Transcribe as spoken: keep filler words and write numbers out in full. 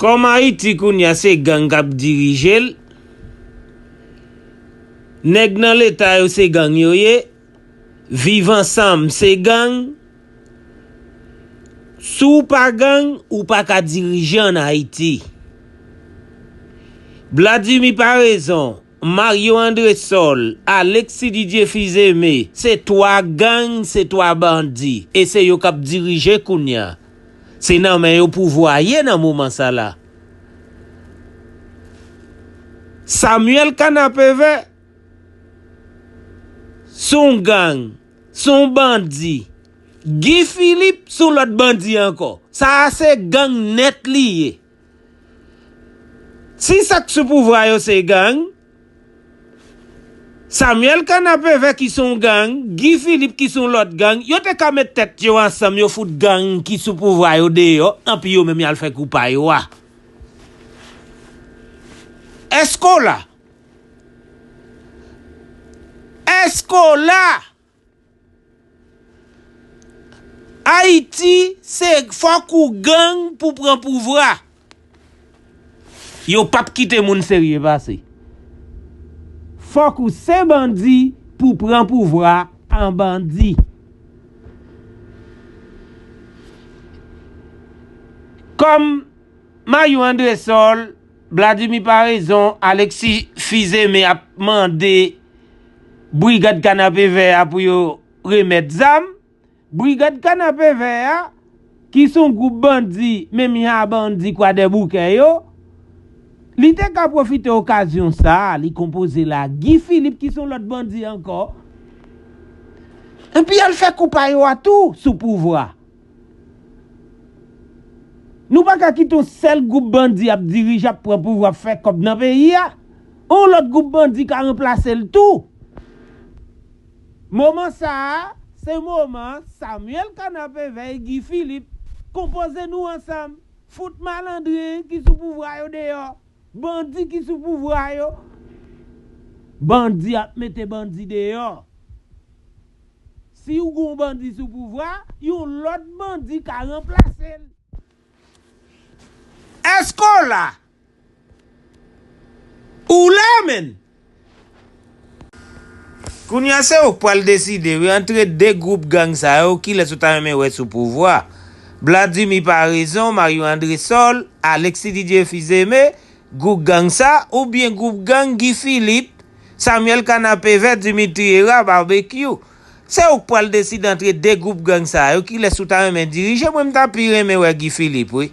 Kòm Ayiti kounye a se gang k ap dirije l, nèg nan leta yo se gang yo ye, Viv Ansanm se gang, si w pa gang, ou pa ka dirije ann Ayiti. Vladimir Paraison, Mario André Sol, Alexis Didier Fils-Aimé, se twa gang, se twa bandi, e se yo k ap dirije kounye a. Se nan men yo pouvwa ye nan moman sa la. Samuel Kanapevè, s on gang, s on bandi. Guy Philippe, s on lòt bandi ankò. Sa a se gang nèt li ye. Si sa k sou pouvwa yo se gang, Samuel Kanapevè ki s on gang, Guy Philippe ki s on lòt gang, yo te ka met tèt yo ansanm, yo fout gang ki sou pouvwa yo deyò, anpi yo menm y al fè kou pa yo a. Èske w la? Èske w la? Ayiti, se fòk ou gang pou pran pouvwa. Yo p ap kite moun serye pase. Fòk ou se bandi pou pran pouvwa an bandi. Kòm Mario André Sol, Vladimir Paraison, Alexis Fils-Aimé ap mande Brigad Kanapevè a pou yo remèt zam, Brigad Kanapevè a, ki s on gwoup bandi, menm jan a bandi Kwadèboukè yo, li te ka pwofite okazyon sa a, li konpoze la Guy Philippe ki s on lòt bandi ankò, epi al fè kou pa yo a tou sou pouvwa. Nou pa ka kite yon sèl gwoup bandi ap dirije, ap pran pouvwa, ap fè kòb nan peyi a. Yon lòt gwoup bandi ka ranplase l tou. Moman sa a, se moman Samuel Kanapevè e Guy Philippe konpoze nou ansanm. Fout malandren ki sou pouvwa yo deyò. Bandi ki sou pouvwa yo. Bandi ap mete bandi deyò. Si w gen yon bandi sou pouvwa, yon lòt bandi ka ranplase l. Èske w la? Ou la, menn? Kounye a, se ou k pral deside, wi, antre de gwoup gang sa yo, kilès ou ta renmen wè sou pouvwa? Vladimir Paraison, Mario André Sol, Alexis Didier Fils-Aimé, gwoup gang sa, oubyen gwoup gang Guy Philippe, Samuel Kanapevè, Dimitri Hérard, Barbecue. Se ou k pral deside antre de gwoup gang sa yo, kilès ou ta renmen dirije? Mwen, m ta pi renmen wè Guy Philippe, wi.